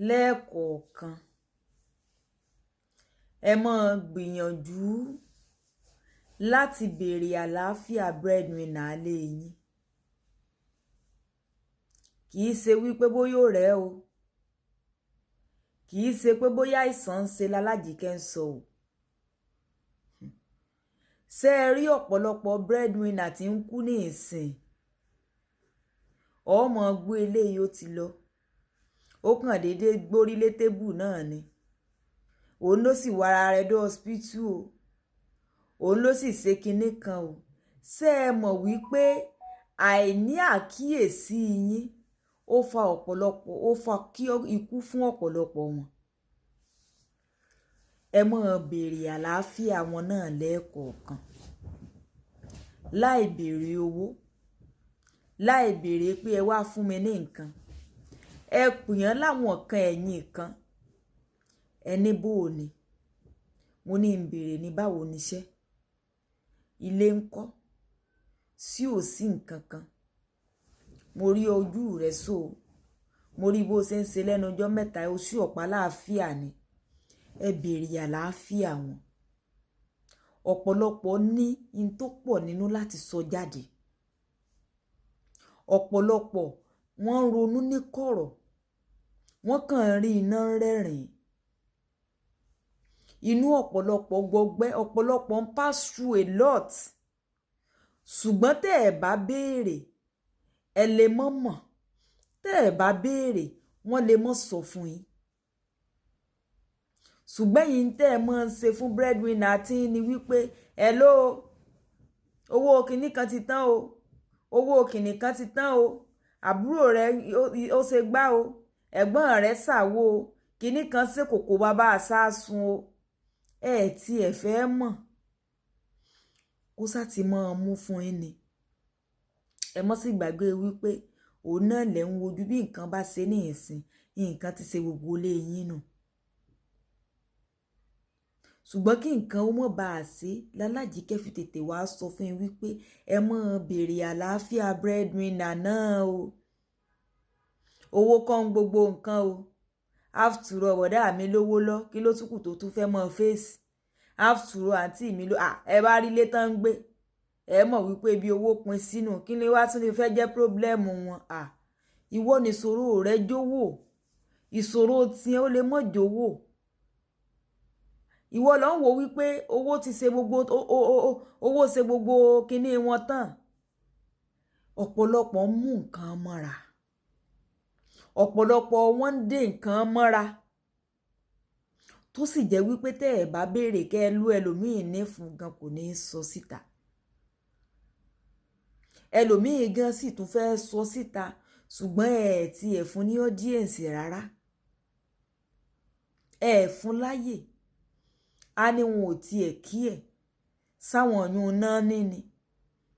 Lẹ́ẹ̀kọ̀ọ̀kan ẹ máa gbìyànjú láti béèrè àlàáfíà breadwinner ilé yín. Kì í ṣe wípé bóyá ó rẹ̀ o, kì í ṣe pé bóyá àìsàn ń ṣe lálájìíkẹ́ ń sọ o. Ṣé ẹ rí ọ̀pọ̀lọpọ̀ breadwinner tí ń kú ní ìsìn? Ọmọ gbé eléyìí ó ti lọ, ó kàn déédéé gbórí lé tébù náà ni, òun ló sì wá ara rẹ̀ dé hospital o, òun ló sì ṣe kinní kan o. Ṣé ẹ mọ̀ wípé àìní àkíyèsí yín ó fa ọ̀pọ̀lọpọ̀, ó fa kí ikú fún ọ̀pọ̀lọpọ̀ wọn? Ẹ máa béèrè àlàáfíà wọn náà lẹ́ẹ̀kọ̀ọ̀kan, láì béèrè owó, láì béèrè pé ẹ wá fún mi ní nǹkan. Ẹ pè wọ́n láwọn kan ẹ̀yìn kan, ẹ ní bó o ní, mo ní ń béèrè ní báwo níṣẹ́, ilé ń kọ́, sí ò sí nǹkan kan. Mo rí ojú rẹ só, mo rí bó ṣe ń ṣe lẹ́nu ọjọ́ mẹ́ta, oṣù ọ̀pá láàfíà ni. Ẹ béèrè àlàáfíà wọn. Ọ̀pọ̀lọpọ̀ ní in tó pọ̀ nínú láti sọ jáde. Ọ̀pọ̀lọpọ̀ wọ́n ń ronú ní kọ̀rọ̀, wọ́n kàn ń rí iná rẹ́rìn-ín. Inú ọ̀pọ̀lọpọ̀ gbọgbẹ́, ọ̀pọ̀lọpọ̀ ń pass through a lot. Ṣùgbọ́n tẹ́ ẹ bá béèrè, ẹ lè mọ̀ mọ̀. Tẹ́ ẹ bá béèrè, wọ́n lè mọ̀ sọ fún yín. Ṣùgbọ́n yín tẹ́ ẹ máa ń ṣe fún breadwinner tí ní wípé hello, owó kinní kan ti tán o, owó kinní kan ti tán o, àbúrò rẹ ó ṣe gbá o, ẹ̀gbọ́n rẹ ṣàwo o, kinní kan ṣe kòkó bàbá àṣàsùn o. Ẹ tí ẹ fẹ́ mọ̀, kó sá ti máa mú fún yín ni. Ẹ mọ́ sì gbàgbé wípé òun náà lẹ̀ ń wojú bí nǹkan bá ṣe ní ìsìn, nǹkan ti ṣe gbogbo ilé yín nù. Ṣùgbọ́n kí nǹkan ó mọ̀ bá a ṣe, lálájìíkẹ́ fi tètè wá sọ fún yín wípé ẹ máa béèrè àlàáfíà breadwinner náà o. Owó kọ́ ń gbogbo nǹkan o. After all, bọ̀dá mi lówó lọ, kí ló tún kù tó tún fẹ́ mọ́ fèsì? After all, àǹtí mi ló, ẹ bá rí ilé tán ń gbé, ẹ mọ̀ wípé bí owó pin sínú, kí ni wá tún lè fẹ́ jẹ́ problem wọn? Ìwọ ni ìṣòro rẹ jówó, ìṣòro tiẹ̀ ó lè mọ̀ jówó. Ìwọ ló ń wò wípé owó ti ṣe gbogbo, owó ṣe gbogbo kinní wọn tán. Ọ̀pọ̀lọpọ̀ ń mú nǹkan mọ́ra, ọ̀pọ̀lọpọ̀ wọn ń dé nǹkan mọ́ra, tó sì jẹ́ wípé tẹ́ ẹ bá béèrè kẹ́ ẹ lú ẹlòmíì ní fún gan kò ní í sọ síta. Ẹlòmíì gan sì tún fẹ́ sọ síta, ṣùgbọ́n ẹ ti ẹ̀ fún ní audience rárá, ẹ fún láyè. Á ní wọn ò tiẹ̀ kí ẹ̀ sáwọn ọ̀yún náà níní,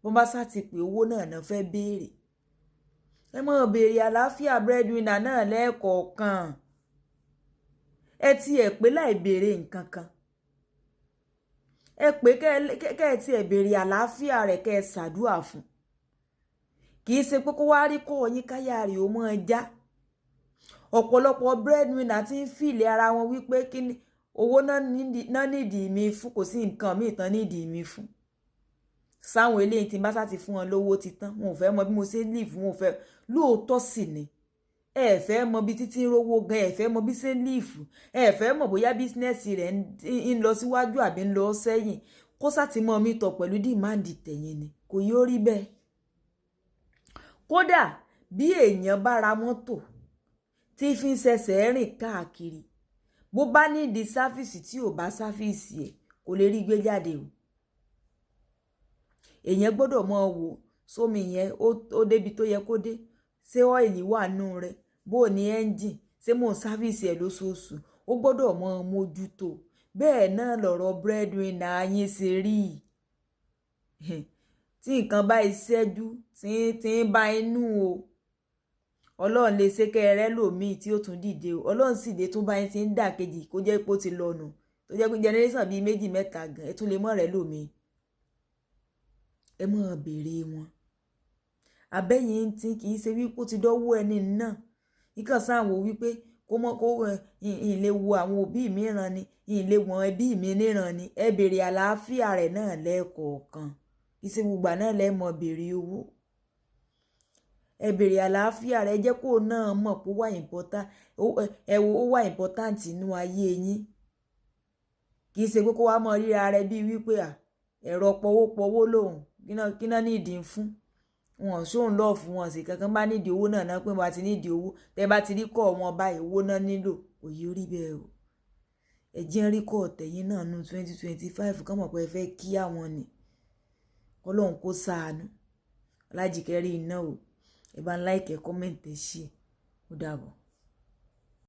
bọ́n bá sá ti pè owó náà náà fẹ́ béèrè. Ẹ máa béèrè àlàáfíà breadwinner náà lẹ́ẹ̀kọ̀ọ̀kan. Ẹ tiẹ̀ pé láì béèrè nǹkan kan, ẹ pé kẹ́ ẹ tiẹ̀ béèrè àlàáfíà rẹ̀, kẹ́ ẹ ṣàdúà fún. Kì í ṣe pé kó wá rí kọ́ yín káyà rẹ̀ ó máa já. Ọ̀pọ̀lọpọ̀ breadwinner ti ń fìlẹ̀ ara wọn wípé kí ni owó náà nídìí mi fún, kò sí nǹkan míì tán nídìí mi fún. Sáwọn eléyìí tí n bá sá ti fún wọn lówó ti tán, wọn ò fẹ́ mọ bí mo ṣe live, wọn ò fẹ́. Lóòótọ́ sì ni, ẹ fẹ́ mọ bí títí ń rówó gan, ẹ fẹ́ mọ bí ṣe ń live, ẹ fẹ́ mọ̀ bóyá business rẹ̀ ń lọ síwájú àbí ń lọ sẹ́yìn. Kó sá ti mọ mi tọ̀ pẹ̀lú demand tẹ̀yìn ni, kò yóò rí bẹ́ẹ̀. Kódà bí èèyàn bá ra mọ́tò tí fi ń ṣẹ̀ṣẹ̀ rìn káàkiri, bó bá nídìí service, tí ò bá service ẹ̀, kò lè rí gbé jáde o. Èèyàn gbọ́dọ̀ mọ̀ wò sómi yẹn ó débi tó yẹ kó dé, ṣé oil wà nù rẹ̀, bó ní ẹ́ńjìn, ṣé mò ń service ẹ̀ lóṣooṣù, ó gbọ́dọ̀ mọ̀ mójútó. Bẹ́ẹ̀ náà lọ̀rọ̀ breadwinner yín ṣe rí. Tí nǹkan bá ṣẹ́jú tí ń bá inú o, Ọlọ́run lè ṣe kẹ́ ẹ rẹ́ lòmíì tí ó tún dìde o. Ọlọ́run sì lè tún bá yín ti ń dà kejì, kó jẹ́ pé ó ti lọ nù, tó jẹ́ pé generation bíi méjì mẹ́ta gan ẹ tún lè mọ̀ rẹ́ lòmíì. Ẹ máa béèrè wọn. Abẹ́yìn tí kì í ṣe wípé ó ti dọ́wọ́ ẹni náà, nǹkan sáà wò wípé Kó mọ́ kó ìlé wo àwọn òbí mi ràn ni, ìlé wọn ẹbí mi níran ni. Ẹ béèrè àlàáfíà rẹ̀ náà lẹ́ẹ̀kọ̀ọ̀kan. Ìṣe gbogbo náà lẹ́ẹ̀ mọ̀ béèrè owó. Ẹ béèrè àlàáfíà rẹ̀, jẹ́ kó náà mọ̀ pé ó wà important, ẹ wo, ó wà important nínú ayé yín. Kì í ṣe pé kó wá mọ ríra rẹ̀ bíi wípé à ẹ̀rọ pọwópọwó lòun kíná nídìí fún wọn sóun lọ́ọ̀ fún wọn sí kankan. Bá nídìí owó náà náà pé bá ti nídìí owó, tẹ́ bá ti rí kọ́ wọn báyìí, owó náà nílò. Kò yí rí bẹ́ẹ̀ o. Ẹ jẹ́ ń rí kọ́ tẹ̀yìn náà nù 2025, kọ́ mọ̀ pé ẹ fẹ́ kí àwọn ni. Kọ́lọ́hún kó ṣàánú. Ọlájìkẹ́ rí iná o. Ẹ bá ń like, ẹ comment, ẹ share. Ó dàbọ̀.